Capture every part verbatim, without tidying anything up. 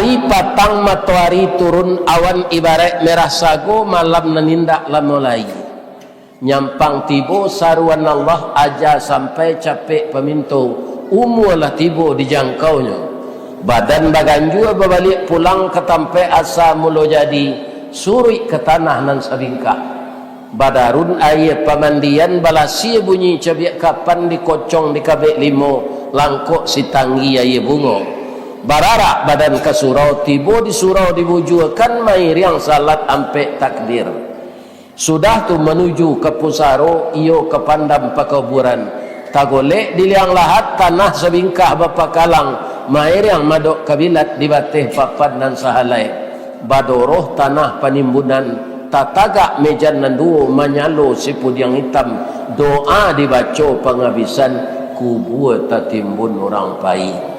Patang matoari turun, awan ibaraik merah sago, malam nan indak lamo lai. Nyampang tibo saruan Allah, aja sampai capek paminto, umua lah tibo dijangkaunyo. Badan baganjua babaliak pulang ka tampaik asa mulo jadi, suruik ka tanah nan sabingkah. Badarun aia pamandian, balasia bunyi cabiak kapan, dikocong dikabek limo, langkok sitanggi aia bungo. Bararak badan ka surau, tibo di surau dibujuakan, mairiang salat ampek takbir. Sudah tu manuju ka pusaro, iyo ka pandam pakuburan. Tagolek di liang lahat, tanah sabingkah bapakalang, mairiang madok kabilat di bateh papan nan sahalai. Badoroh tanah panimbunan, tatagak mejan nan duo, manyalo sipudiang itam, doa dibaco pangabisan, kubua tatimbun urang pai.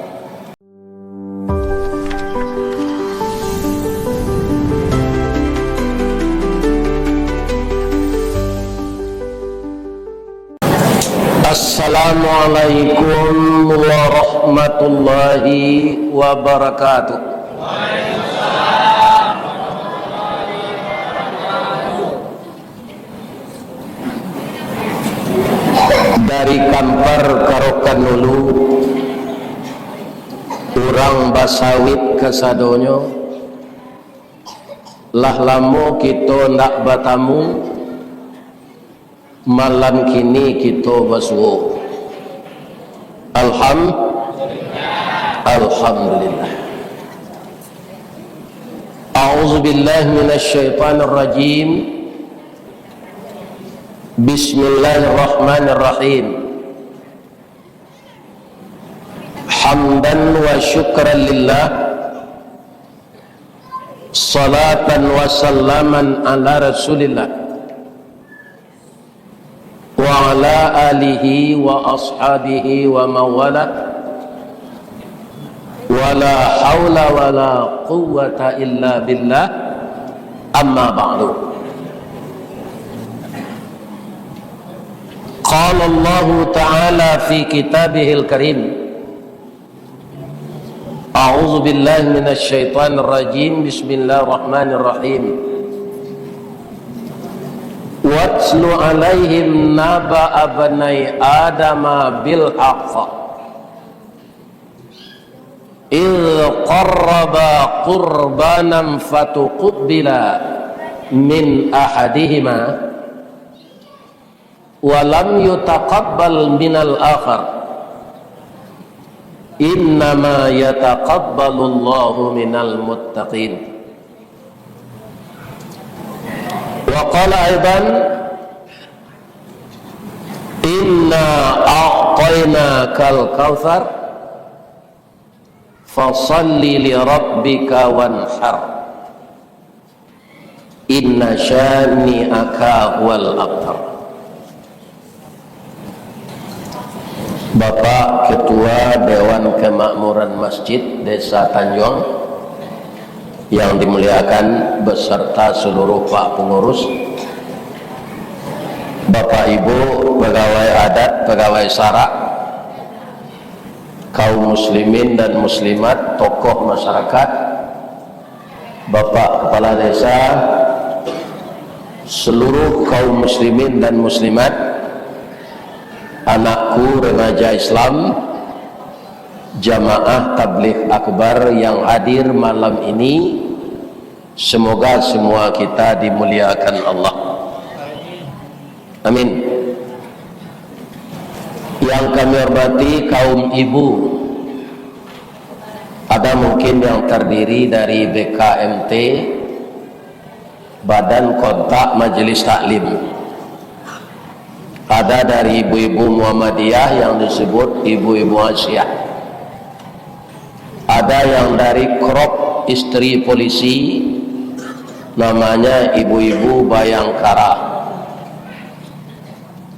Assalamualaikum warahmatullahi wabarakatuh. Dari Kampar ka Rokan Ulu, urang basawik kasadonyo, lah lamo kito ndak batamu, malam kini kito basuo. Alham-, Alhamdulillah. A'udzubillahi minasyaitonirrajim. Bismillahirrahmanirrahim. Hamdan wa syukran lillah, salatan wa salaman ala Rasulillah, wa ala alihi wa ashabihi wa mawala. Wala haula wala quwwata illa billah. Amma ba'du. Qala Allahu ta'ala fi kitabihil karim. A'udzu billahi minasyaitonir rajim. Bismillahirrahmanirrahim. Watlu alaihim naba'a abnai Adama bil haqq. Idh qarraba qurbanan fatuqbila min ahadihima wa lam yutaqabbal minal akhar. Innama yataqabbalullahu minal muttaqin. Wa qala aidan, "Inna a'tainakal kautsar, fasalli li rabbika wanhar, inna syani'aka huwal abtar." Bapak Ketua Dewan Kemakmuran Masjid Desa Tanjuang, yang dimuliakan, beserta seluruh pak pengurus, Bapak Ibu pegawai adat, pegawai sarak, kaum muslimin dan muslimat, tokoh masyarakat, Bapak Kepala Desa, seluruh kaum muslimin dan muslimat, anakku remaja Islam, jamaah tabligh akbar yang hadir malam ini, semoga semua kita dimuliakan Allah. Amin. Yang kami hormati kaum ibu, ada mungkin yang terdiri dari B K M T, Badan Kontak Majelis Taklim. Ada dari ibu-ibu Muhammadiyah yang disebut ibu-ibu Asia. Ada yang dari Krop Istri Polisi, namanya ibu-ibu Bayangkara.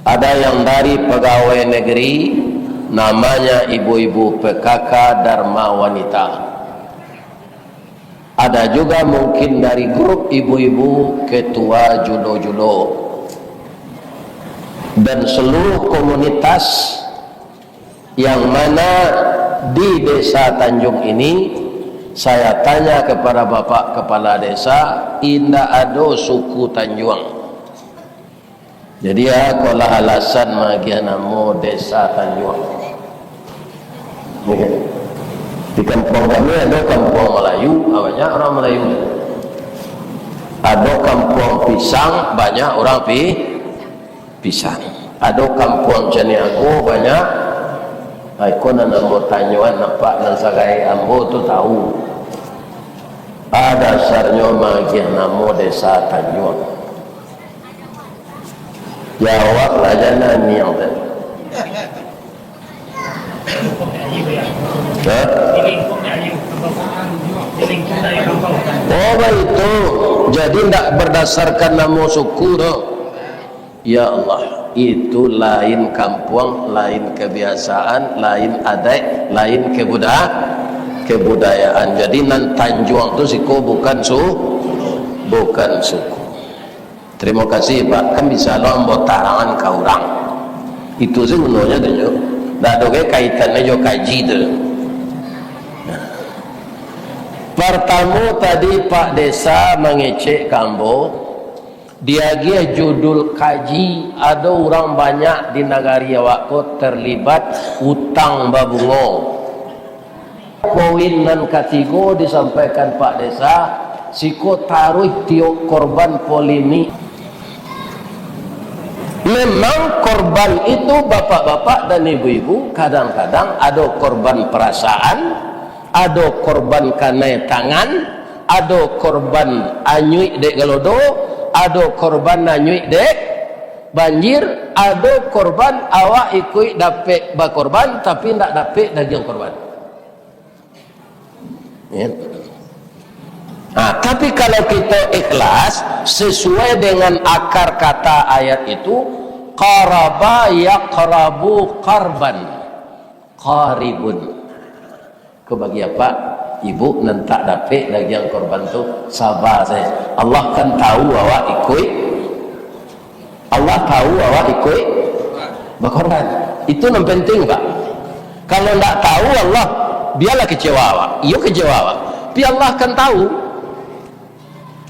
Ada yang dari pegawai negeri, namanya ibu-ibu P K K Dharma Wanita. Ada juga mungkin dari grup ibu-ibu ketua judo-judo. Dan seluruh komunitas yang mana di Desa Tanjuang ini Saya tanya kepada Bapak Kepala Desa, indak ado suku Tanjuang. Jadi, a ko lah alasan maagiah namo Desa Tanjuang. Di kampuang kami ado kampuang Malayu, a, banyak urang Malayu. Ado kampuang Pisang, banyak urang Pi-, Pisang. Ado kampuang Caniago, banyak. A, iko nan ambo tanyoan, apak nan sagaek ambo tu tahu. A dasarnyo maagiah namo Desa Tanjuang. Jawablah, jan naniang tadi. Hah? Oh, baitu. Jadi, ndak bardasarkan namo suku doh. Ya Allah, itu lain kampuang, lain kebiasaan, lain adaik, lain kebuda-, kebudayaan. Jadi, nan Tanjuang tu siko bukan su-, bukan suku. Tarimo kasih, Pak. Kan bisa lo ambo tarangan ka urang. Itu se gunonyo tu, Jo. Ndak ado gai kaitannyo jo kaji tu. Partamo tadi Pak Desa mangecek ka ambo, diagiah judul kaji, ado urang banyak di nagari awak ko terlibat utang babungo. Poin nan katigo disampaikan Pak Desa, siko taruih tiok korban polemik. Memang korban itu, bapak-bapak dan ibu-ibu, kadang-kadang ado korban perasaan, ado korban kanai tangan, ado korban anyuik dek galodo, ado korban anyuik dek banjir, ado korban awak ikuik dapek bakorban, tapi ndak dapek dagiang korban. Ya. Nah, tapi kalau kita ikhlas, sesuai dengan akar kata ayat itu, qaraba yaqrabu qarban, qaribun. Ko bagi apak, ibu nan tak dapek dagiang korban tu, saba sajo. Allah kan tahu awak ikuik Allah tahu awak ikuik bakorban. Itu nan penting, Pak. Kalau ndak tahu Allah, biarlah kecewa awak. Iyo, kecewa awak. Tapi Allah kan tahu.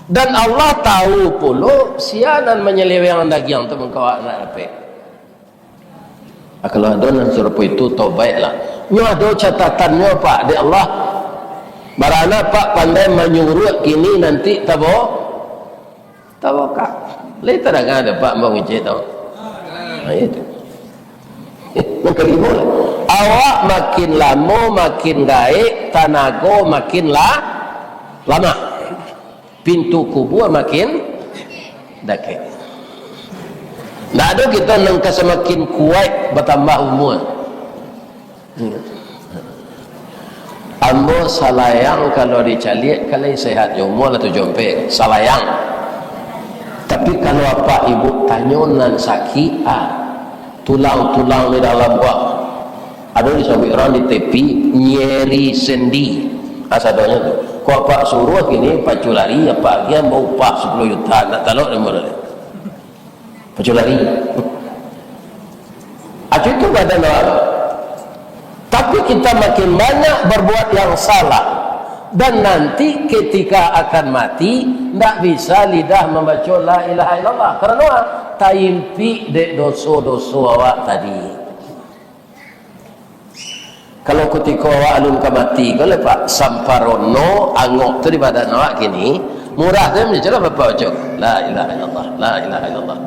Dan Allah tahu pulo sia nan manyaleweng dagiang tu mangko awak ndak dapek. Ah, kalau ado nan sarupo itu, tobaiklah. Nyo ado catatannyo, Pak, dek Allah. Barana Pak pandai manyuruak kini, nanti tabo-, tabokak. Lai tadanga dek Pak ambo ngecek tu? Nah, itu. Nan kalimo lah. Awak makin lamo, makin gaek, tanago makin la-, lamah. Pintu kubua makin dakek. Ndak ado kito nan ka samakin kuaik batambah umua. Ambo salayang kalau dicaliak, ka lai sehat jo umua lah tujuah ampek, salayang. Tapi kalau apak ibu tanyo nan sakik, ah, tulang-tulang di dalam buak, ado disabuik urang di tepi, nyeri sendi. Kasadonyo tu. Kok apak suruah kini pacu lari, apak agiah ambo upah sapuluah juta, ndak talok dek ambo lai. Pacu lari. Acu itu badan awak. Tapi kita makin banyak berbuat yang salah. Dan nanti ketika akan mati, ndak bisa lidah mambaco la ilaha illallah. Karano taimpik dek doso-doso awak tadi. Kalau kutiko awak alun ka mati ko lai, Pak, samparono angok tu di badan awak kini, murah tu, bacolah Bapak baco, "La ilaha illallah, la ilaha illallah."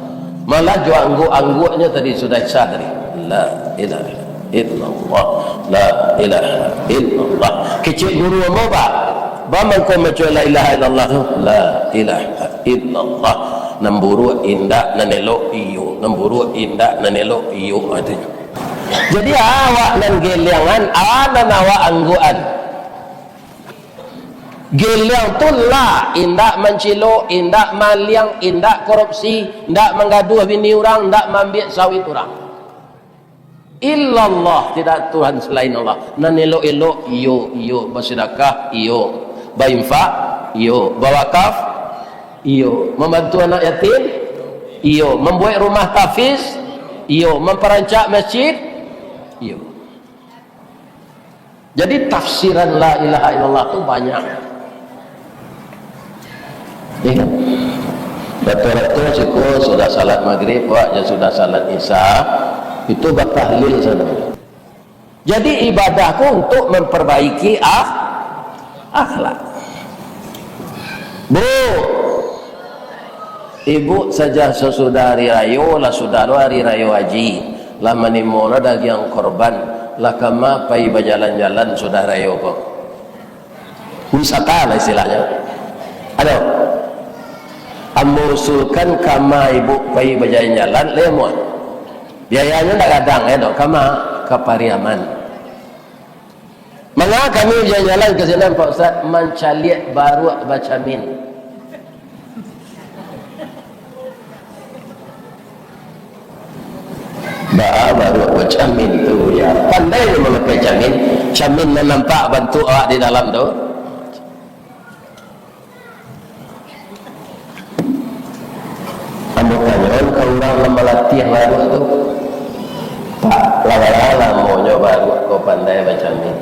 Malah jo angguak-angguaknyo tadi sudah sah tadi. "La ilaha illallah, la ilaha illallah." Kecek guru ambo, Pak, ba mangko baco la ilaha illallah tu, "La ilaha illallah." Nan buruak indak, nan elok iyo, nan buruak indak, nan elok iyo, ha, tu. Jadi, awak nan geliangan, a nan awak angguakan. Geliang tu la, indak mancilok, indak maliang, indak korupsi, indak manggaduah bini urang, indak maambiak sawit urang. Illallah, tidak Tuhan selain Allah. Nan elok-elok, iyo, iyo, basedekah, iyo, bainfak, iyo, bawakaf, iyo, mambantu anak yatim, iyo, mambuek rumah tahfiz, iyo, mamparancak masjid, iyo. Jadi tafsiran la ilaha illallah tu banyak. Iya kan? Rato-rato siko sudah salat magrib, awak jo sudah salat isya, itu batahlil sajo. Jadi ibadah ko untuk memperbaiki ah, akhlak. Bro, ibu saja sasudah hari rayo, lah sudah lo hari rayo haji, lah manimo lo dagiang korban, lah kama pai bajalan-jalan sudah rayo ko. Wisata lah istilahnyo. Ado. Ambo usulkan kama ibu pai bajalan-jalan, lai amuah. Biayanyo ndak gadang, ya, dok. Kama? Ka Pariaman. Manga kami bajalan-jalan ka sinan, Pak Ustaz? Mancaliak baruak bacamin. Baa baruak bacamin tu, ya. Pandai nyo mamakai camin. Camin nan nampak bantuak awak di dalam tu. Ambo tanyoan ka urang nan malatiah baruak tu, "Pak, lah bara lamonyo baruak ko pandai bacamin?"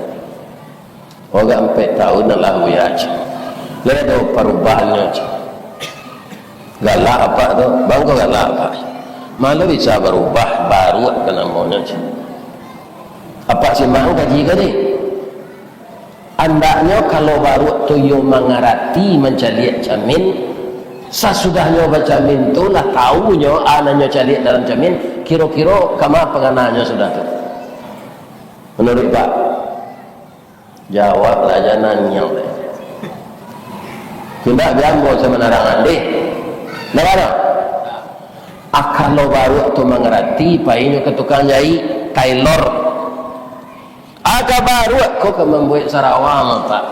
"Oh, agak ampek taun lah, Buya," cek. "Lai ado parubahannyo?" cek. "Galak apak tu." "Baa ko galak apak?" "Malo bisa barubah, baruak ka namonyo," cek. "Apak simak kaji ko, Ji." Andaknyo kalau baruak tu iyo mangarati mancaliak camin, sasudahnyo bacamin tu lah tau nyo a nan nyo caliak dalam camin, kiro-kiro kama pangananyo sudah tu. Manuruik Pak, jawablah, jan naniang deh. Indak biambo samanarangan deh. Ndak ado. Ah, kalau baruak tu mangarati, painyo ka tukang jaik, tailor. Agak baruak ko ka mambuek sarawa mah, Pak.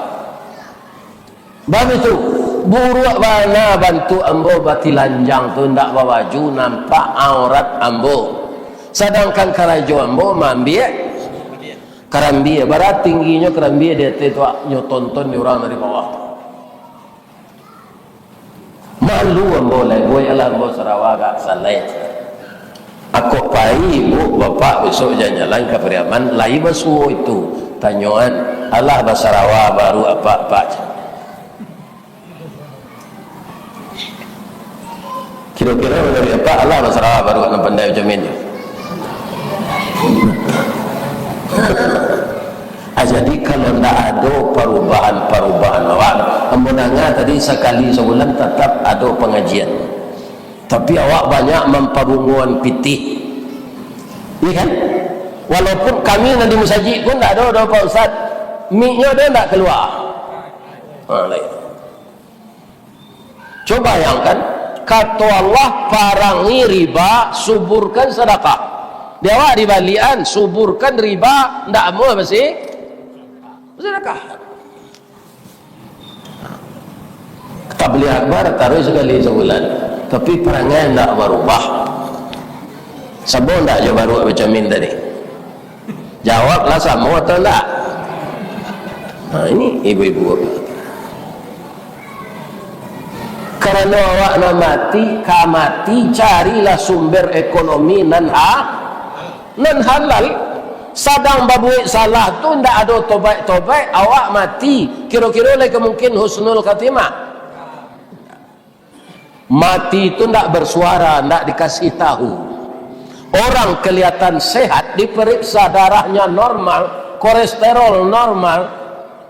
Babitu, buruak bana bantuak ambo batilanjang tu, indak babaju, nampak aurat ambo. Sadangkan karajo ambo maambiak karambia. Bara tingginyo karambia di ateh tu, Pak, nyo tonton di urang dari bawah tu. Malu ambo lai, bueklah ambo sarawa agak salai. Ako pai ibu bapak besok jalan-jalan ka Pariaman, lai basuo itu. Tanyoan, alah basarawa baruak apak, Pak. Kiro-kiro manuruik apak, alah basarawa baruak nan pandai bacamin tu? Ah, jadi, kalau ndak ado parubahan-parubahan awak, ambo danga tadi sakali sabulan tatap ado pangajian. Tapi awak banyak mampabungoan pitih. Iya kan? Walaupun kami nan di musajik pun ndak ado doh, Pak Ustaz. Miknyo doh ndak kalua. Ha, lain. Coba bayangkan, kato Allah, "Parangi riba, suburkan sadakah." Di awak dibaliakan, suburkan riba, ndak amuah basi-, basadakah. Tabligh akbar taruih sakali sabulan, tapi parangai ndak barubah. Samo ndak jo baruak bacamin tadi? Jawablah, samo atau ndak? Nah, ini ibu-ibu. Karano awak nak mati, ka mati, carilah sumber ekonomi nan ha-, nan halal. Sadang babuek salah tu ndak ado tobaik-tobaik, awak mati. Kiro-kiro lai ka mungkin husnul khatimah. Mati itu ndak bersuara, ndak dikasih tahu. Orang kelihatan sehat, diperiksa darahnya normal, kolesterol normal,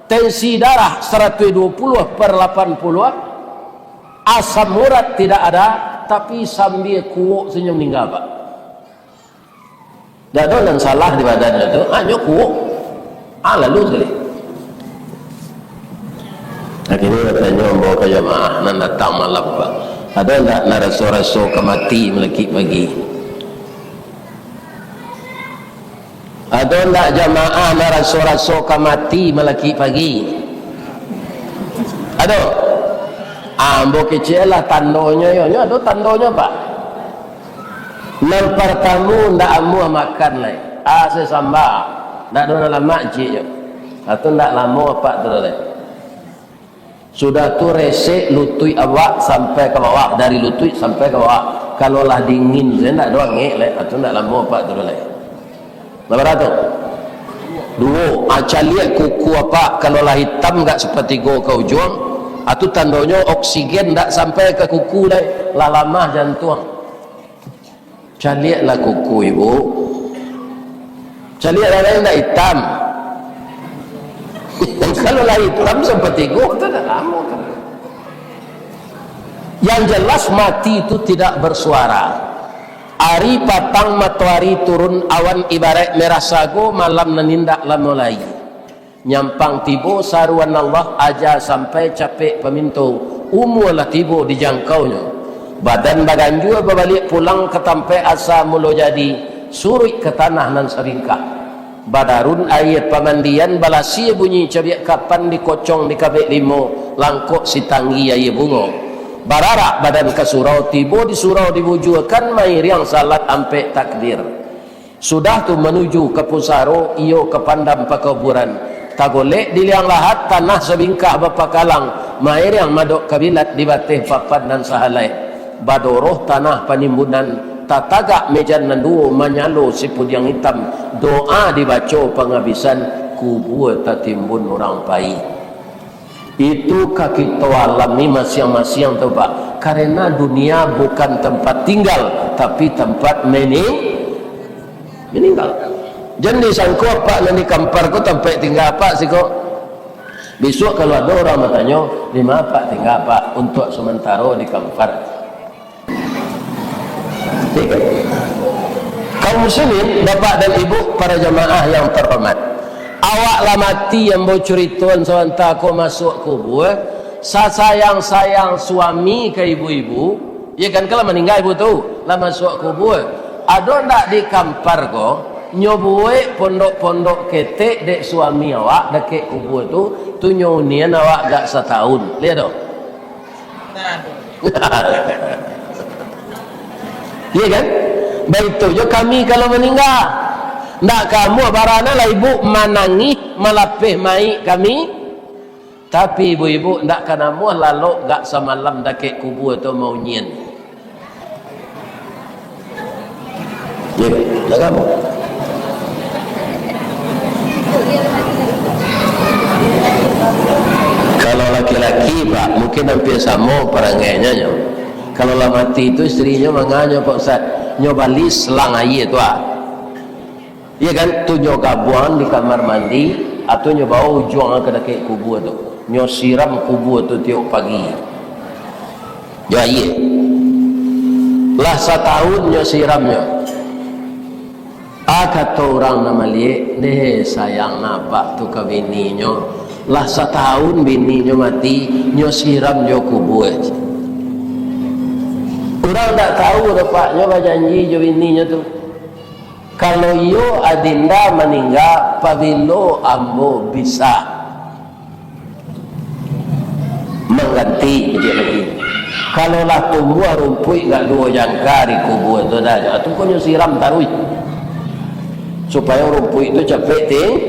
tensi darah seratus dua puluh per lapan puluh, asam urat tidak ada, tapi sambil kuok sajo maningga, Pak. Dak ado nan salah di badannyo tu, hanyo kuok. Ah, lalu sakali. Akhirnyo batanyo ambo ka jamaah nan datang malam, Pak, "Ado ndak nan raso-raso ka mati malakik pagi? Ado ndak jamaah nan raso-raso ka mati malakik pagi?" Ado? Ah, ambo kecek lah tandonyo, yo. Nyo ado tandonyo, Pak. Nan partamo, ndak amuah makan lai. Ah, sasamba. Ndak ado nan lamak ciek nyo. Atau ndak lamo apak tu lai. Sudah tu resek lutuik awak sampai ka bawah, dari lutuik sampai ka bawah. Kalau lah dingin sajo, ndak ado angek lai. Atau ndak lamo apak tu lai. Ndak bara tu? Duo, ah, caliak kuku apak, kalau lah itam agak sapatigo ka ujuang, ah, tu tandonyo oksigen ndak sampai ka kuku lai, lah lamah jantuang. Caliaklah kuku ibu. Caliak lah lain ndak itam. Kalau lah itam sapatigo, tu dah lamo tu. Yang jelas, mati itu tidak bersuara. Ari patang, matoari turun, awan ibaraik merah sago, malam nan indak lamo lai. Nyampang tibo saruan Allah, aja sampai capek paminto, umua lah tibo dijangkaunyo. Badan baganjua babaliak pulang ka tampaik asa mulo jadi, suruik ka tanah nan sabingkah. Badarun aia pamandian, balasia bunyi cabiak kapan, dikocong dikabek limo, langkok sitanggi aia bungo. Bararak badan ka surau, tibo di surau dibujuakan, mairiang salat ampek takbir. Sudah tu manuju ka pusaro, iyo ka pandam pakuburan. Tagolek di liang lahat, tanah sabingkah bapakalang, mairiang madok kabilat di bateh papan nan sahalai. Badoroh tanah panimbunan, tatagak mejan nan duo, manyalo sipudiang itam, doa dibaco pangabisan, kubua tatimbun urang pai. Itu ka kito alami masiang-masiang tu, Pak. Karena dunia bukan tempat tinggal, tapi tempat mening-, meninggal. Jan disangko apak nan di Kampar ko tampek tingga apak siko. Bisuak kalau ado urang batanyo, "Di ma apak tingga, Pak?" Untuak samantaro di Kampar. Kaum muslimin, bapak dan ibu, para jamaah yang terhormat. Awak lah mati, ambo curitoan sabanta ko masuak kubua. Sasayang-sayang suami ka ibu-ibu, ya kan, kalau maningga ibu tu, lah masuak kubua. Ado ndak di Kampar ko, nyo buek pondok-pondok ketek dek suami awak dakek kubua tu, tu nyo unian awak agak satahun. Liek tu. Iya kan? Baitu jo kami kalau maningga. Ndak ka amuah barana lah ibu manangih malapeh mayik kami. Tapi ibu-ibu ndak ka namuah lalok gak samalam dakek kubua tu maunyian. Ya, dah kamu. Kalau laki-laki, Pak, mungkin hampir samo parangainyo nyo. Kalau lah mati tu, isterinyo manganyo, Pak Ustaz, nyo bali selang aia tu, ah. Iya kan? Tu nyo gabuang di kamar mandi, atau nyo bawa ujuang ka dakek kubua tu. Nyo siram kubua tu tiok pagi. Jo aia. Lah satahun nyo siramnyo. Ah, kato urang nan maliek, "Deh, sayang nabak tu ka bininyo. Lah satahun bininyo mati, nyo siram jo kubua." Urang ndak tahu doh, Pak, nyo bajanji jo bininyo tu. Kalau iyo adinda maningga, pabilo ambo bisa mangganti, kecek lagi. Kalau lah tumbuah rumpuik gak duo jangka di kubua tu dah, tu ko nyo siram taruih. Supayo rumpuik tu capek ting-,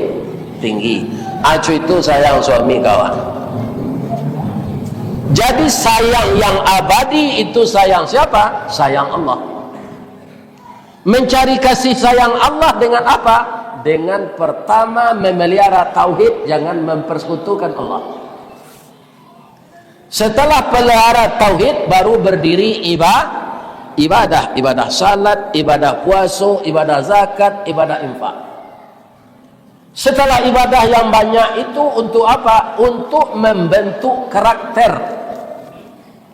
tinggi. Acu itu sayang suami kawan. Jadi sayang yang abadi itu sayang siapa? Sayang Allah. Mencari kasih sayang Allah dengan apa? Dengan pertama memelihara tauhid, jangan mempersekutukan Allah. Setelah pelihara tauhid, baru berdiri iba-, ibadah, ibadah salat, ibadah puaso, ibadah zakat, ibadah infak. Setelah ibadah yang banyak itu untuk apa? Untuk membentuk karakter.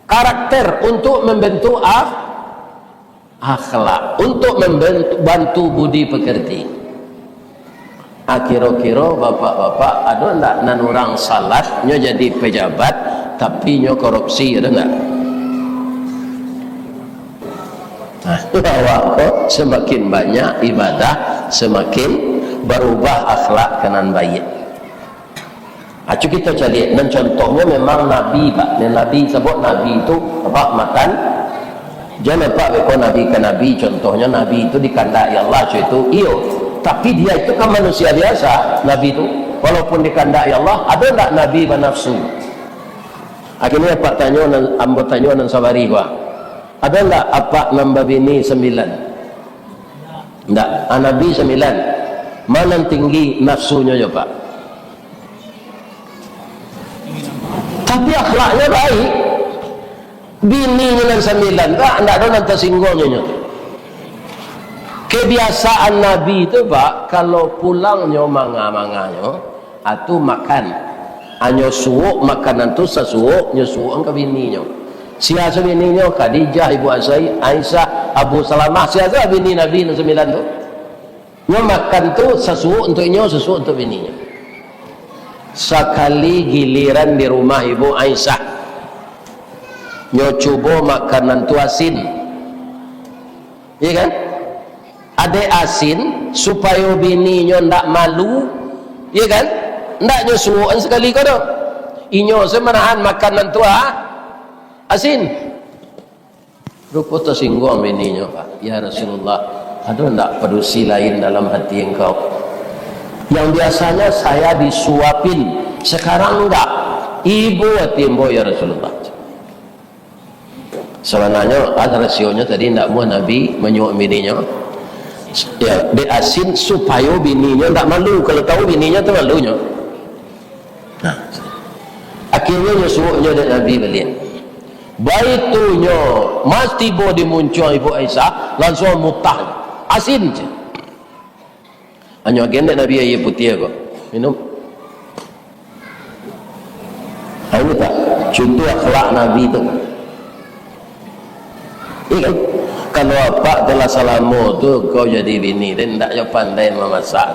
Karakter untuk membentuk ah, akhlak, untuk membantu budi pekerti. Ah, kiro-kiro bapak-bapak, ado ndak nan urang salat, nyo jadi pejabat, tapi nyo korupsi, ado ndak? Nah, awak ko semakin banyak ibadah, semakin berubah akhlak ka nan baiak. Acu kito caliak, nan contohnyo memang Nabi, Pak. Nan Nabi, sabab Nabi tu, Pak, matan. Jan nampak beko Nabi ka Nabi, contohnyo Nabi tu dikandaki Allah, acu itu, iyo. Tapi dia itu kan manusia biasa, Nabi tu. Walaupun dikandaki Allah, ado ndak Nabi banafsu? Akhirnyo Pak tanyo nan, ambo tanyo nan sabari, Pak. Ado ndak apak nan babini sambilan? Ndak. Ah, Nabi sambilan. Ma nan tinggi nafsunyo jo, Pak? Tapi akhlaknyo baik. Bininyo nan sambilan tu, ah, ndak ado nan tasingguang nyo. Kebiasaan Nabi tu, Pak, kalau pulangnyo manga-manganyo, ah, tu makan. Anyo suok makanan tu sasuok, nyo suok ka bininyo. Sia se bininyo? Khadijah, Ibu Asai-, Aisyah, Abu Salamah. Sia se bini Nabi nan sambilan tu? Nyo makan tu sasuok untuak inyo, sasuok untuak bininyo. Sakali giliran di rumah Ibu Aisyah, nyo cubo makanan tu asin. Iya kan? Adek asin, supayo bininyo ndak malu, iya kan? Ndak nyo suokan sakali ko doh. Inyo se manahan makanan tu, ah, asin. Rupo tasingguang bininyo, Pak. "Ya Rasulullah, ado ndak padusi lain dalam hati engkau? Yang biasanya saya disuapin, sekarang enggak. Ibo ati ambo, ya Rasulullah." Sabananyo, ah, rasionyo tadi ndak muah Nabi manyuok bininyo. Ya, dek asin supayo bininyo ndak malu. Kalau tahu bininyo tu malunyo. Nah, akhirnyo nyo suok nyo dek Nabi baliak. Baitu nyo mas tibo di muncuang Ibu Aisyah, lansuang mutah. Asin je. Anyo agiahan dek Nabi aia putiah ko. Minum. Ha, ini tak, contoh akhlak Nabi tu. Iya kan? Kalau apak tu lah salamo tu kau jadi bini, den ndak jo pandai mamasak.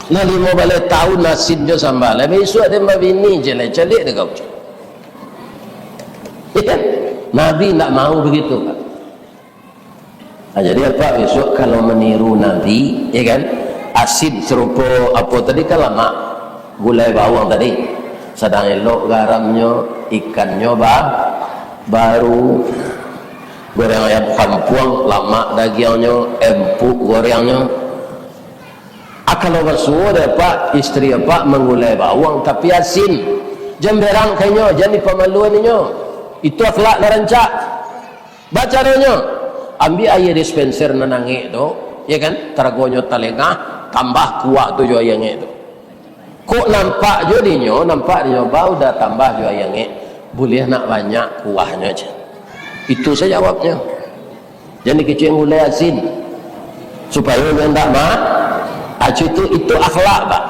Lah limo baleh tahun asin jo sambal, lah bisuak den babini je lah, caliak dek kau. Iya kan? Nabi ndak mau begitu, Pak. Nah, jadi apak bisuak kalau maniru Nabi, ya kan? Asin sarupo apo tadi kan lamak, gulai bawang tadi. Sadang elok garamnyo, ikannyo ba-, baru. Goreng ayam kampuang, lamak dagiangnyo, empuk gorengnyo. Ah, kalau basuo dek apak, istri apak manggulai bawang tapi asin. Jan berang ka inyo, jan dipamaluan inyo. Itu akhlak nan rancak. Bacaronyo, ambiak aia dispenser nan angek tu, ya kan, taragonyo talengah, tambah kuah tu jo aia angek tu. Kok nampak jo dinyo, nampak dinyo, ba udah tambah jo aia angek, buliah nak banyak kuahnyo, cen. Itu sajo jawabnyo. Jan dikecek gulai asin, supayo inyo ndak ma-, acu itu, itu akhlak, Pak.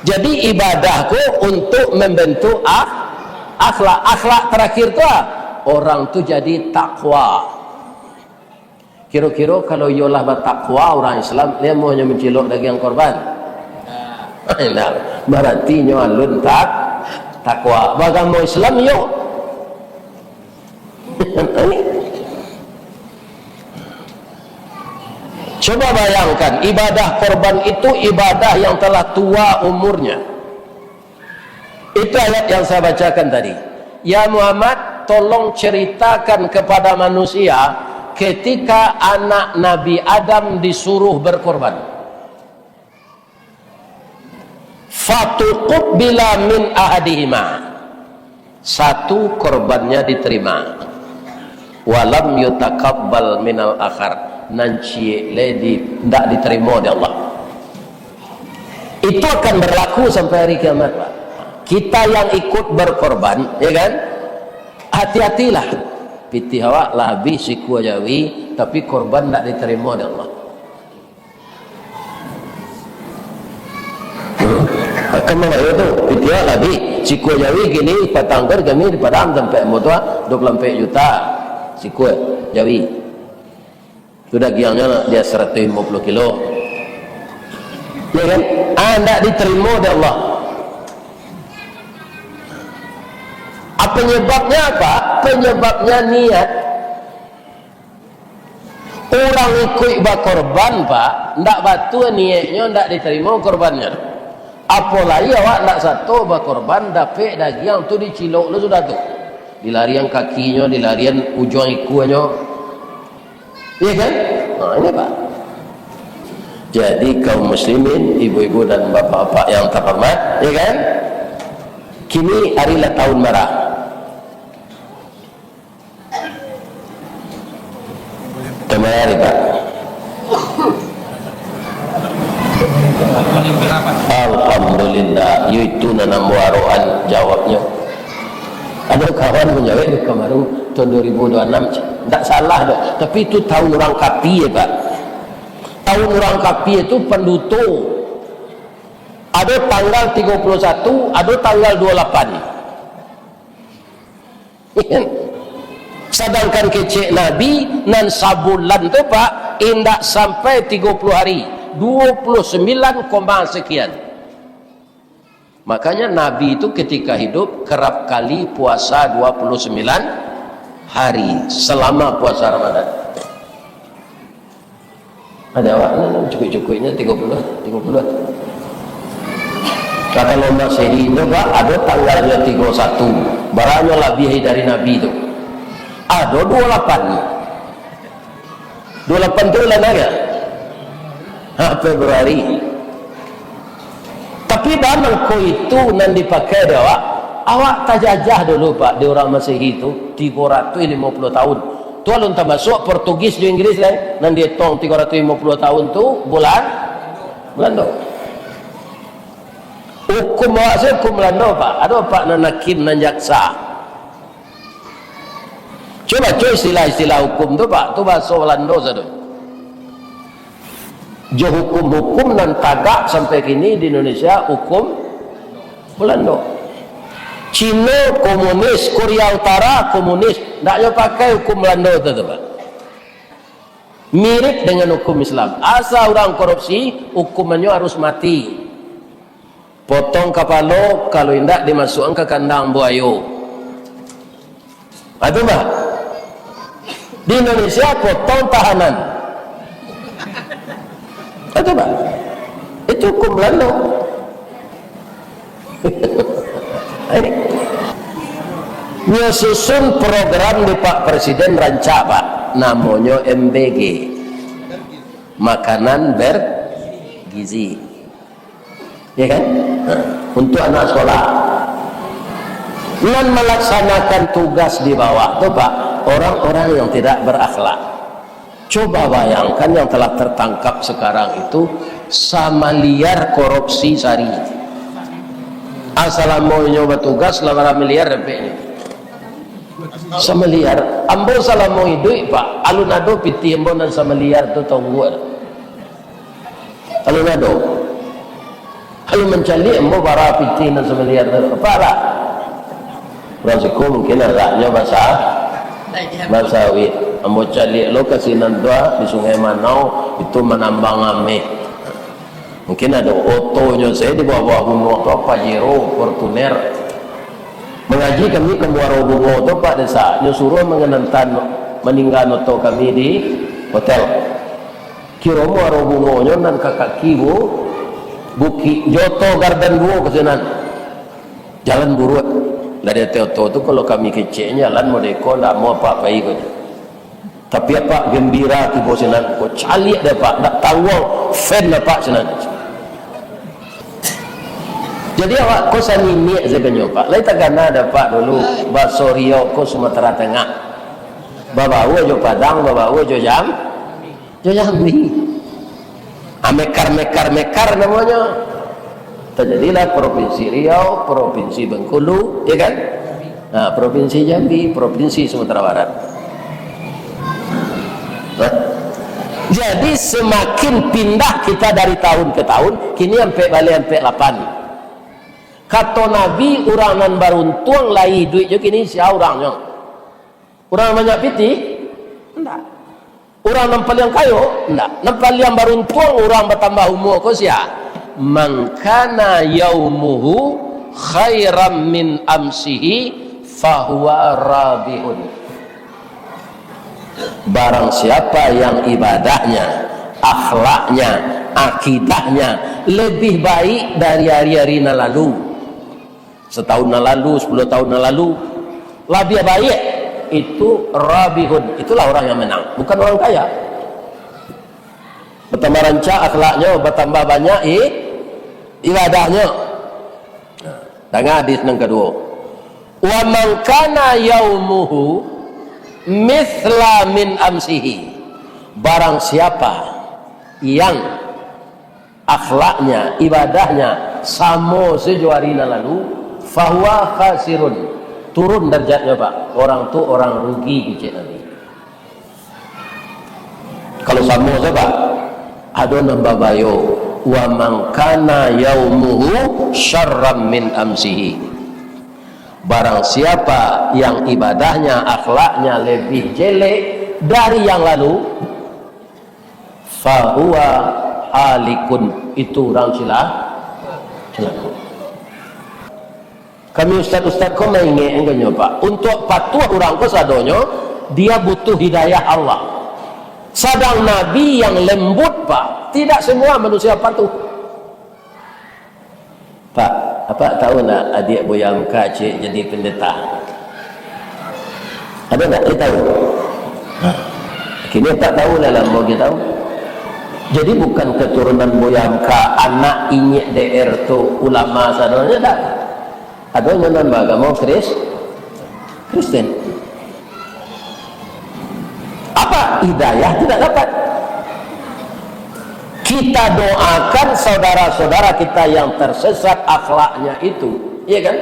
Jadi ibadah ko untuk membentuk ak-, akhlak. Akhlak terakhir tu, ah, orang tu jadi takwa. Kiro-kiro kalau iyo lah batakwa urang Islam, lai amuahnyo mancilok dagiang korban? Indak. Barati inyo alun tak-, takwa. Baagamo Islam iyo. Coba bayangkan, ibadah korban itu ibadah yang telah tua umurnya. Itu ayat yang saya bacakan tadi. "Ya Muhammad, tolong ceritakan kepada manusia ketika anak Nabi Adam disuruh berkorban." "Fatuqbila min ahadihima." Satu korbannya diterima. "Walam yutakabbal minal akhar." Nan ciek lai di-, ndak diterima dek Allah. Itu akan berlaku sampai hari kiamat, Pak. Kita yang ikut berkorban, ya kan? Hati-hatilah. Pitih awak lah habih sikua jawi, tapi korban ndak diterima dek Allah. Kan mangaya tu, pitih awak lah habih. Sikua jawi kini patang ko kami di Padang sampai motor dua puluh ampek juta. Sikua jawi. Tu dagiangnyo lah dia seratus lima puluh kilo. Ya kan? Ah, ndak diterima dek Allah. Ah, penyebabnya apa? Penyebabnya niat. Urang ikuik bakorban, Pak, ndak batua niaiknyo, ndak diterima korbannyo. Apo lai awak ndak sato bakorban, dapek dagiang tu dicilok lo sudah tu. Dilarian kakinyo, dilarian ujuang ikuanyo. Iya kan? Nah, ini, Pak. Jadi, kaum muslimin, ibu-ibu dan bapak-bapak yang terhormat, ya kan? Kini hari lah tahun bara. Kemari, Pak. Ado kawan manjawek di kamarin tahun dua ribu dua puluh enam, ndak salah doh. Tapi itu tahun urang kapie, Pak. Tahun urang kapie itu panduto. Ado tanggal tigo puluh satu, ado tanggal dua puluh lapan. Sadangkan kecek Nabi, nan sabulan tu, Pak, indak sampai tigo puluh hari, dua puluh sembilan koma sekian. Makanya Nabi itu ketika hidup kerap kali puasa dua puluh sembilan hari selama puasa Ramadan. Ada awak ni, cukuik-cukuiknya tiga puluh, tiga puluh. Kalau Masehi tu, Pak, ada tanggalnya tiga satu. Baranyo labiah dari Nabi tu. Ada dua lapan. Dua lapan tu bulan apa? Ha, Februari. Tapi baa mangko itu nan dipakai dek awak? Awak tajajah dulu, Pak, di urang Masehi tu, tigo ratus limo puluh tahun. Tu alun tamasuak Portugis jo Inggris lai, nan dietong tigo ratus limo puluh tahun tu bulan Balando. Hukum awak se hukum Balando, Pak. Ado, Pak, nan hakim, nan jaksa. Cubo baco istilah-istilah hukum tu, Pak. Tu bahaso Balando sado. Jo hukum-hukum nan tagak sampai kini di Indonesia, hukum Balando. Cino komunis, Korea Utara komunis, ndak nyo pakai hukum Balando tu, tu, Pak. Mirip dengan hukum Islam. Asa urang korupsi, hukumannyo harus mati. Potong kapalo, kalau indak dimasuakan ka kandang buayo. Atu, Pak. Di Indonesia, potong tahanan. Atu, Pak. Itu hukum Balando. Nyo susun program di Pak Presiden rancak, Pak. Namonyo M B G. Makanan bergizi. Ya kan? Nah, untuk anak sekolah. Nan melaksanakan tugas di bawah tu, Pak, orang-orang yang tidak berakhlak. Coba bayangkan yang telah tertangkap sekarang itu, samaliar korupsi sari. Asalamo inyo batugas, lah bara miliar dapeknyo? Samiliar. Ambo salamo iduik, Pak, alun ado pitih ambo nan samiliar tu tongguak. Alun ado. Lalu mancaliak ambo bara pitih nan samiliar tu. Apak lah? Urang siko mungkin agaknyo basa-, basawik. Ambo caliak lo ka sinan tu, ah, di Sungai Manau, itu manambang ameh. Mungkin ado otonyo sajo di bawah-bawah gunuang tu, Pajero, Fortuner. Mangaji kami ka Muaro Bungo tu, Pak Desa. Nyo suruah manganantan maninggan oto kami di hotel. Kiro Muaro Bungonyo nan ka kaki bu-, bukik, jo oto gardan duo ka sinan. Jalan buruak. Dari ateh oto tu, kalau kami kecek jalan modeko, ndak amuah apak pai ko. Tapi apak gembira tibo sinan ko, caliak dek apak, ndak tangguang fan apak sinan. Jadi awak ko saniniak sabananyo, Pak. Lai tagana dek apak dulu, baso Riau ko Sumatera Tengah. Babaua jo Padang, babaua jo Jam-, jo Jambi. Ah, mekar, mekar, mekar namonyo. Tajadilah Provinsi Riau, Provinsi Bengkulu, ya kan? Nah, Provinsi Jambi, Provinsi Sumatera Barat. Nah, jadi semakin pindah kita dari tahun ke tahun, kini ampek baleh ampek lapan. Kato Nabi, urang nan baruntuang lai iduik jo kini sia urangnyo? Urang banyak pitih? Indak. Urang nan paliang kayo? Indak. Nan paliang baruntuang urang batambah umua ko sia? "Man kana yaumuhu khairan min amsihi fahuwa rabihun." Barang siapa yang ibadahnya, akhlaknya, akidahnya lebih baik dari hari-hari nan lalu, setahun nan lalu, sepuluh tahun nan lalu, labiah baiak, itu rabihun, itulah orang yang menang, bukan orang kaya. Batambah rancak akhlaknyo, batambah banyak i-, ibadahnyo. Nah, danga hadis nan kaduo. "Wa man kana yaumuhu mithla min amsihi." Barang siapa yang akhlaknya, ibadahnya samo sajo jo ari nan lalu, fahuwa khasirun. Turun darjatnyo, Pak. Orang tu orang rugi, kecek Nabi. Kalau samo sajo, Pak, ado nan babayo, "Wa man kana yaumuhu syarran min amsihi." Barang siapa yang ibadahnya, akhlaknya lebih jelek dari yang lalu, fahuwa halikun, itu urang cila-, cilako. Kami ustaz-ustaz ko maingek anggonyo, Pak. Untuak patuah urang ko sadonyo, dia butuh hidayah Allah. Sadang Nabi yang lembut, Pak. Tidak semua manusia patuh. Pak, Apak tahu ndak adiak Buya Hamka ciek jadi pendeta? Ada ndak? Dia tahu? Nah, kini Apak tahu lah, lah ambo tahu. Jadi bukan keturunan Buya Hamka, anak inyiak D R tu ulama sadonyo, dak. Adonyo nan baagamo Kris-, Kristen. Apa? Hidayah tidak dapat. Kita doakan saudara-saudara kita yang tersesat akhlaknya itu, iya kan?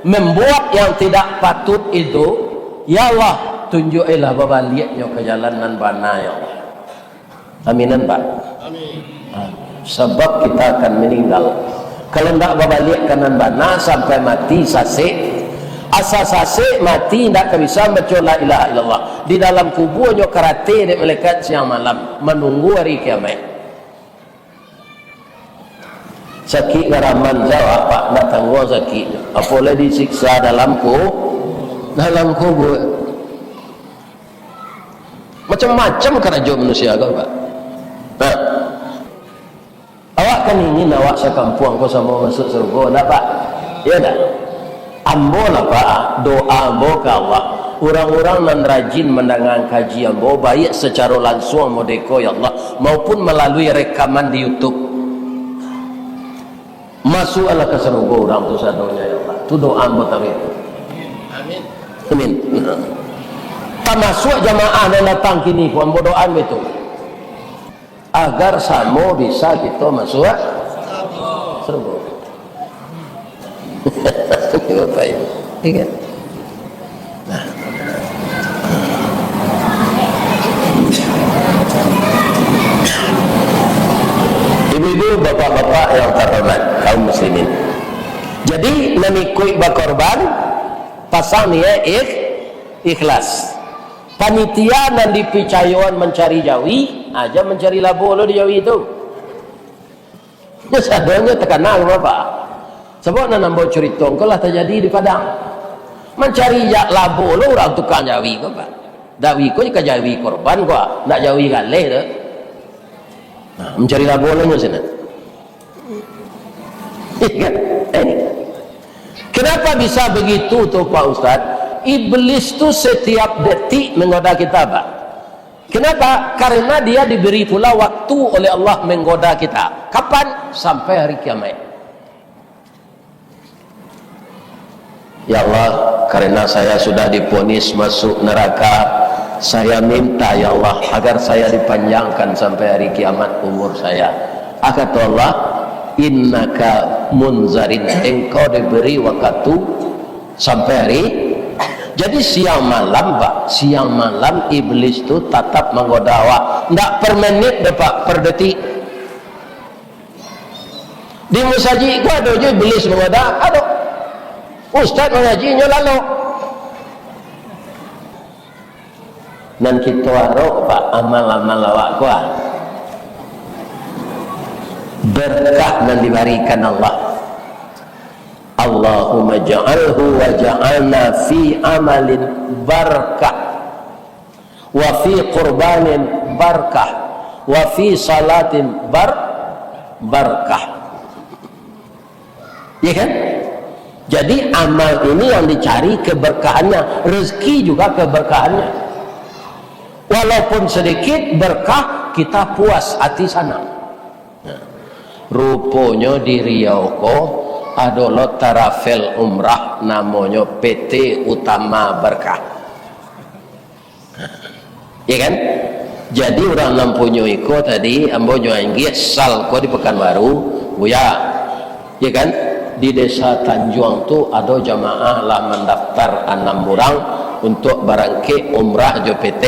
Membuat yang tidak patut itu, ya Allah, tunjukilah babaliaknyo ke jalan nan bana, ya Allah. Aminan, Pak? Amin. Ha, sabab kita akan meninggal. Kalau ndak babaliak ka nan bana sampai mati sasek, asa sasek mati ndak ka bisa maco la ilaha illallah. Di dalam kubua nyo karate dek malaikat siang malam, manunggu hari kiamaik. Sakik garaman jawab, Pak, ndak tangguang sakik. Apo lai disiksa dalam ku-, dalam kubua. Macam-macam karajo manusia ko, Pak. Nah, awak kan ingin awak sakampuang ko samo masuak sarugo, ndak, Pak? Iya ndak? Ambo lah, Pak, doa ambo ka Allah. Urang-urang nan rajin mandangakan kaji ambo, baik sacaro lansuang modeko, ya Allah, maupun malalui rekaman di YouTube. Masuaklah ka sarugo urang tu sadonyo, ya Allah. Tu doa ambo taruih. Amin. Amin. Tamasuak jamaah nan datang kini ko, ambo doaan baitu. Agar samo bisa kito masuak sarugo. Bapak Ibu. Iya kan? Nah. Ibu-ibu, bapak-bapak yang terhormat, kaum muslimin. Jadi, nan ikuik bakorban, pasang niat ikh-, ikhlas. Panitia nan dipicayoan mancari jawi, aja mancari labo lo di jawi tu. Sadonyo takana ka Bapak. Sabab nan ambo curito ko lah tajadi di Padang. Mancari ja-, labo lo urang tukang jawi ko, Pak. Jawi ko ka jawi korban ko, ndak jawi galeh tu. Nah, mancari labo lo nyo sinan. Iya kan? Eh. Kenapa bisa begitu tu, Pak Ustaz? Iblis tu setiap detik menggoda kita, Pak. Kenapa? Karena dia diberi pula waktu oleh Allah menggoda kita. Kapan? Sampai hari kiamat. Ya Allah, karena saya sudah diponis masuk neraka, saya minta, ya Allah, agar saya dipanjangkan sampai hari kiamat umur saya. Ah, kata Allah, "Innaka munzarin, engkau diberi waktu sampai hari." Jadi siang malam, Pak, siang malam iblis tu tatap manggoda awak. Ndak per menit doh, Pak, per detik. Di musajik ko ado jo iblis manggoda, ado. Ustaz mangaji nyo lalok. Nan kito arok, Pak, amal-amal awak ko, ah. Berkah nan dibarikan Allah. Allahumma ja'alhu wa ja'alna fi amalin barakah. Wa fi qurbanin barakah. Wa fi salatin bar-, barakah. Ya kan? Jadi, amal ini yang dicari keberkahannya, rezeki juga keberkahannya. Walaupun sedikit berkah, kita puas hati, sanang. Nah, ruponyo di Riau ko ado lo travel umrah, namonyo P T Utama Berkah. Ya kan? Jadi, urang nan punyo iko tadi, ambo nyo anggih sal ko di Pekanbaru, Buya. Ya kan? Di Desa Tanjuang tu ado jamaah lah mandaftar anam urang untuak barangkek umrah jo P T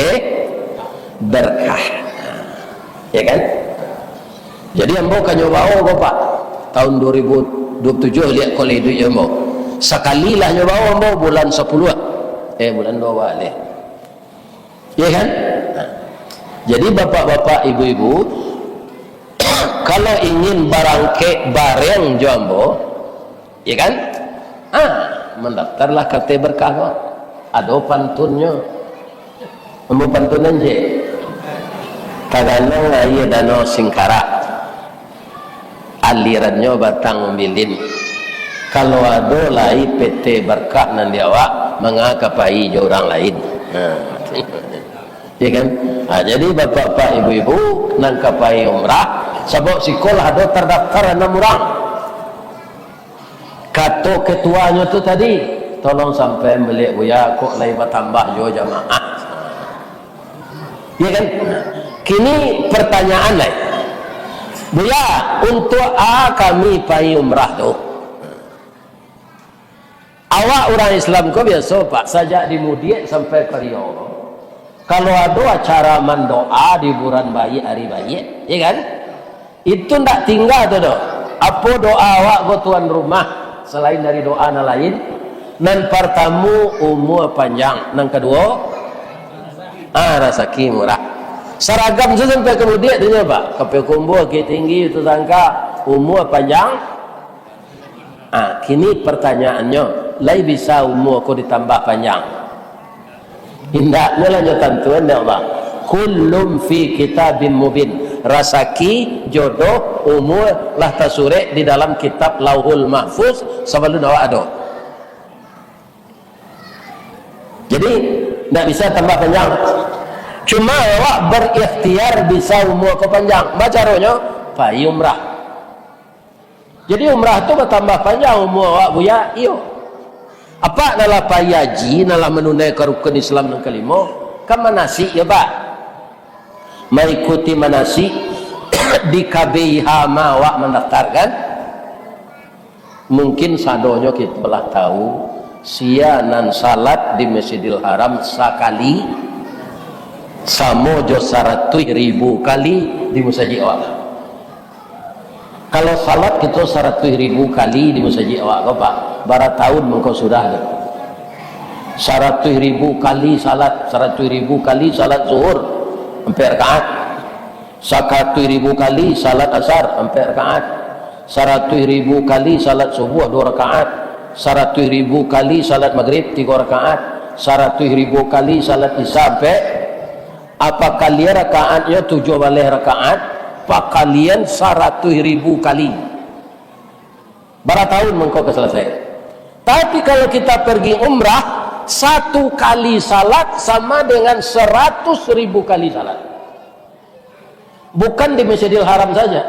Berkah. Ya kan? Jadi ambo ka nyo bao ko, Pak. Tahun dua ribu dua puluh tujuh liak ko lah iduik ambo. Sakali lah nyo bao ambo bulan sapuluah. Eh, bulan dua baleh. Ya kan? Nah. Jadi bapak-bapak, ibu-ibu, kalau ingin barangkek bareng jo ambo, ya kan? Ah, mandaftarlah ka P T Berkah ko. Ado pantunnyo. Ambo pantunan je. Taganang aia Danau Singkarak. Alirannyo Batang Umbilin. Kalau ado lai P T Berkah nan di awak, manga ka pai jo urang lain. Ha. Ya kan? Ha, jadi bapak-bapak, ibu-ibu, nan ka pai umrah, sabab siko lah ado tardaftar anam urang. Kato ketuanyo tu tadi, "Tolong sampai baliak, Buya, kok lai batambah juo jamaah." Ya kan? Kini pertanyaan lai. "Buya, untuak a kami pai umrah tu?" Awak urang Islam ko biaso, Pak, sajak di mudiak sampai ka rio, kalau ado acara mandoa di bulan baiak, ari baiak, ya kan? Itu ndak tingga tu doh. Apo doa awak ko, tuan rumah, salain dari doa nan lain? Nan partamo, umua panjang. Nan kaduo, ah, rasaki murah. Saragam tu sampai ka mudiak tu nyo, Pak. Ka Payakumbuah, Bukittinggi, Ujung Sangka, umua panjang. Ah, kini pertanyaannyo, lai bisa umua ko ditambah panjang? Indaknyo lah nyo tantuan dek Allah. Kullum fi kitabim mubin. Rasaki, jodoh, umua lah tasurek di dalam kitab Lauhul Mahfuz sabalun awak ado. Jadi, ndak bisa tambah panjang. Cuma awak berikhtiar bisa umua ko panjang. Bacaronyo, pai umrah. Jadi umrah tu batambah panjang umua awak, Buya? Iyo. Apak nan lah pai haji, nan lah manunaikan rukun Islam nan kalimo, kan manasik yo, Pak? Maikuti manasik di K B I H ma awak mandaftarkan. Mungkin sadonyo kito lah tahu, sia nan salat di Masjidil Haram sakali, samo jo saratuih ribu kali di musajik awak. Kalau salat kito saratuih ribu kali di musajik awak ko, Pak, bara tahun mangko sudah tu? Saratuih ribu kali salat, saratuih ribu kali salat zuhur, ampek rakaat. Saratuih ribu kali salat asar, ampek rakaat. Saratuih ribu kali salat subuah, duo rakaat. Saratuih ribu kali salat magrib, tigo rakaat. Saratuih ribu kali salat isya, ampek. Apakalian rakaatnyo tujuah baleh rakaat, pakalian saratuih ribu kali. Bara tahun mangko ka salasai. Tapi kalau kita pergi umrah, satu kali salat sama dengan seratus ribu kali salat. Bukan di Masjidil Haram saja.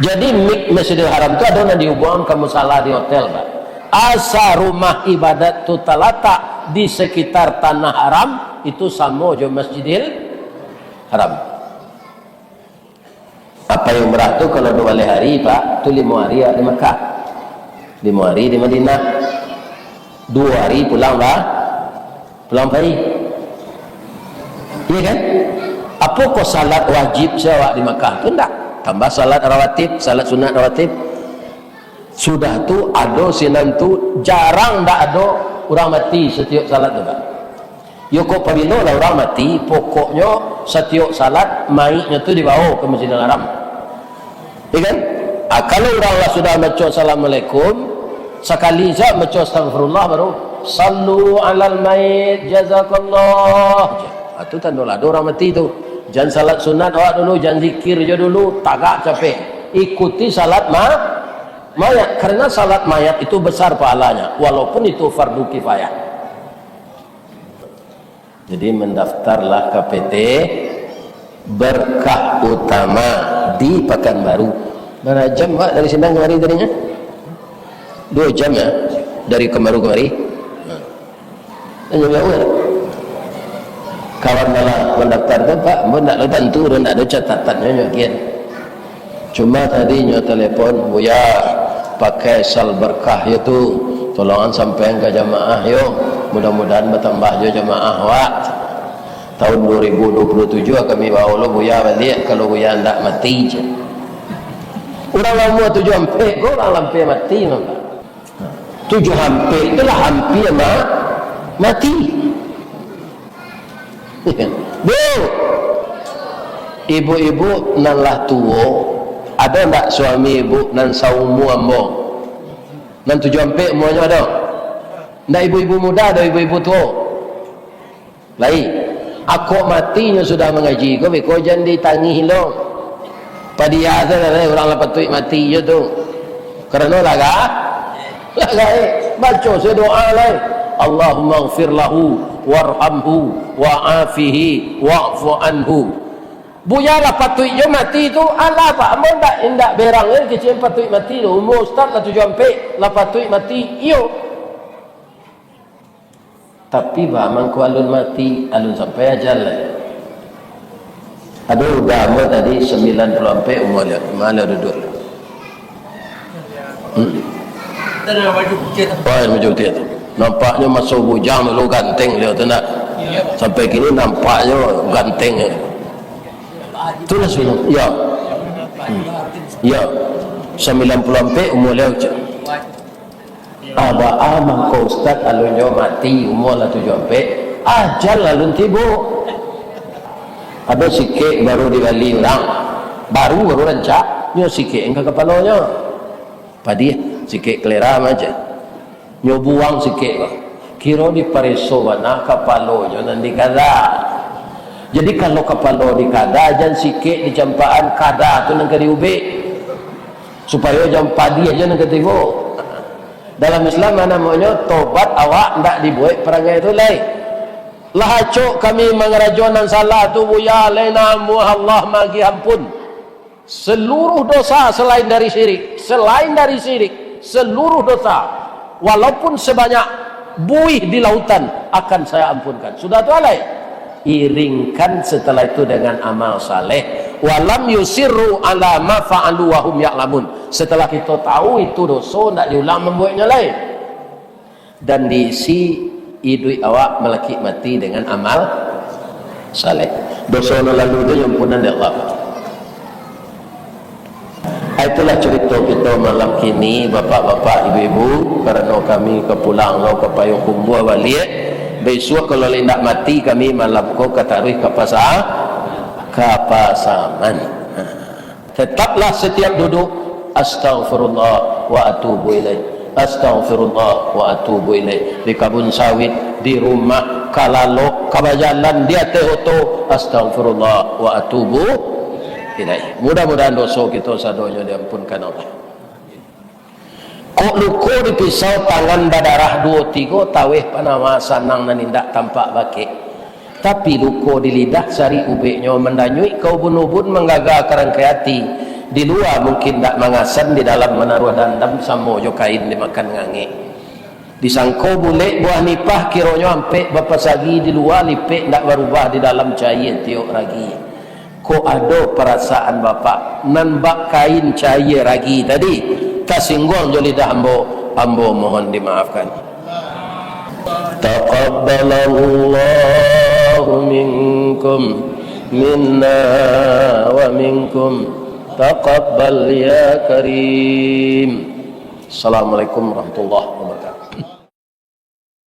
Jadi, mi-, Masjidil Haram tu ado nan dihubuangan ka musala di hotel, Pak. Asa rumah ibadat tu talatak di sekitar tanah haram, itu samo jo Masjidil Haram. Apai umrah tu kalau duo baleh hari, Pak, tu limo hari di Makkah. Limo hari di Madinah. Duo hari pulang, Pak. Pulang pai. Iya kan? Apo ko salat wajib se awak di Makkah tu? Ndak. Tambah salat rawatib, salat sunat rawatib. Sudah tu, ado sinan tu, jarang ndak ado urang mati satiok salat tu, Pak. Yo kok pabilo lah urang mati, pokoknyo satiok salat, maiknyo tu dibawo ka Masjidil Haram. Ya kan? Ah, kalau urang lah sudah maco Assalamualaikum, sakali se maco Astagfirullah, baru, "Sallu alal mayit, jazakallah." Ah, tu tando lah ado urang mati tu. Jan salat sunat awak dulu, jan zikir jo dulu, tagak capek. Ikuti salat ma-, mayat, karena salat mayat itu besar pahalanya, walaupun itu fardu kifayah. Jadi, mendaftarlah ka P T Berkah Utama di Pakanbaru. Bara jam, Pak, dari sinan kamari tadinyo? Duo jam, ya, dari Pakanbaru kamari. Tanyo jauah. Kawan nan lah mandaftar tu, Pak, ambo ndak ado tantu, ndak ado catatannyo nyo kian. Cuma tadi nyo telepon, "Buya, Pakai sal berkah yo tu, tolongan sampaian ka jamaah yo. Mudah-mudahan batambah jo jamaah awak. Tahun dua ribu dua puluh tujuh kami bao lo Buya baliak, kalau Buya ndak mati, cek. Urang umua tujuah ampek ko urang lah ampia mati, nampak? Tujuah ampek tu lah ampia ma-, mati. Bu, ibu-ibu nan lah tuo, ado ndak suami ibu nan saumua ambo? Nan tujuah ampek umuanyo ado? Ndak ibu-ibu muda, ado ibu-ibu tuo? Lai. Ako mati nyo sudah mangaji ko, beko jan ditangih lo. Padiya tu lah, urang lah patuik mati jo tu. Karano lah ga-, lah gaek. Baco se doa lai. Allahummaghfir lahu warhamhu wa'afihi wa'fu anhu. Buya lah patuik jo mati tu, alah, Pak, ambo ndak, ndak berang lai kecek patuik mati tu. Umua ustaz lah tujuah ampek, lah patuik mati. Iyo. Tapi, Bah, mangko alun mati, alun sampai ajal lai. Ado uda ambo tadi sambilan puluah ampek umua dia, ma lah duduak. Hmm. Oh, baju putiah tu. Nampaknyo maso bujang dulu ganteng dia tu, ndak? Sampai kini nampaknyo ganteng. Itulah sudah. Ya. Hmm. Ya. Sambilan puluah ampek umua dia, cek. Abaa mangko ustaz alun nyo mati, umua lah tujuah ampek, ajal alun tibo. Ado sikek baru dibali urang, baru, baru rancak, nyo sikek ka kapalonyo. Padiah, sikek kalera macam. Nyo buang sikek ko. Kiro dipareso bana kapalonyo nan dikada. Jadi kalau kapalo dikada, jan sikek dicampakan, kada tu nan ka diubek. Supayo jan padiah jo nan ka tibo. Dalam Islam namonyo tobat, awak ndak dibuek parangai tu lai. Lah acok kami mangarajo nan salah tu, Buya, lai namuah Allah magiah ampun. Seluruh dosa selain dari syirik, selain dari syirik, seluruh dosa, walaupun sebanyak buih di lautan, akan saya ampunkan. Sudah tu alai. Iringkan setelah itu dengan amal saleh. Walam yusirru ala ma fa'alu wa hum ya'lamun. Setelah kita tahu itu dosa, ndak diulang mambueknyo lai. Dan diisi iduik awak malakik mati dengan amal saleh. Dosa nan lalu tu diampunan dek Allah. Itulah carito kito malam kini, bapak-bapak, ibu-ibu, karano kami ka pulang lo ka Payokumbuah baliak. Bisuak kalau indak mati kami malam ko ka taruih ka Pasa-, ka Pasaman. Tetaplah setiap duduk, "Astaghfirullah wa atubu ilaih. Astaghfirullah wa atubu ilaih." Di kabun sawit, di rumah, ka lalok, ka bajalan, di ateh oto, "Astaghfirullah wa atubu ilaih." Mudah-mudahan doso kito sadonyo diampunkan Allah. Kok luko dipisau, tangan badarah duo tigo, taweh panawa sanang nan indak tampak bakeh. Tapi luko di lidah sarik ubeknyo, mandanyuik ka ubun-ubun, manggaga ka rangkai ati. Di lua mungkin ndak mangasan, di dalam manaruah dandam, samo jo kain dimakan ngangek. Disangko bulek buah nipah, kironyo ampek bapasagi, di lua lipek ndak barubah, di dalam caia tiok ragi. Kok ado parasaan Bapak nan bak kain caia ragi tadi, tasingguang jo lidah ambo, ambo mohon dimaafkan. Taqabbalallahu minkum, minna wa minkum. Taqabbal ya Karim. Assalamualaikum warahmatullahi wabarakatuh.